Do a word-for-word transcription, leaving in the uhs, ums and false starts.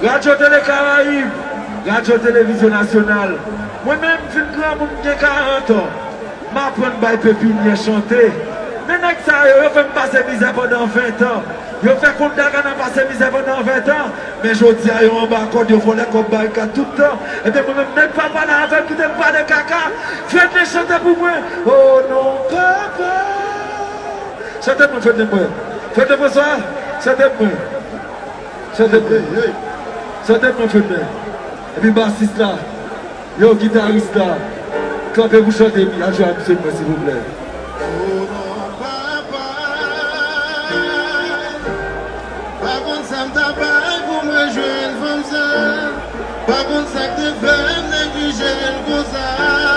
Radyo Tele Karayib, Radyo Televizyon Nasyonal. Mwen menm, m fin granmoun, m gen karant an. M aprann bay pepinyè chante. Men nèg sa yo, yo fè m pase mizè pandan ven tan. Yo fè Kout Dagana pase mizè pandan ven tan. Men jodi a, yo anba kòd, yo vòlè kòb barikat tout tan. Ebyen, mwen menm, nèg papa la avè m, kite m pale kaka. Fedne, chante pou mwen. Oh non, papa. Chante pou mwen, Fedne, mwen. Fedne François, chante pou mwen. Chante pou mwen. Chante pou mwen, Fedne. Epi basis la, yo, gitaris la, kanpe pou chante, epi al jwe ak misye mwen, silvouplè. Pa konn sa m ta bay pou mwen jwenn fanm sa. Pa konn sa k te fè m neglije l konsa.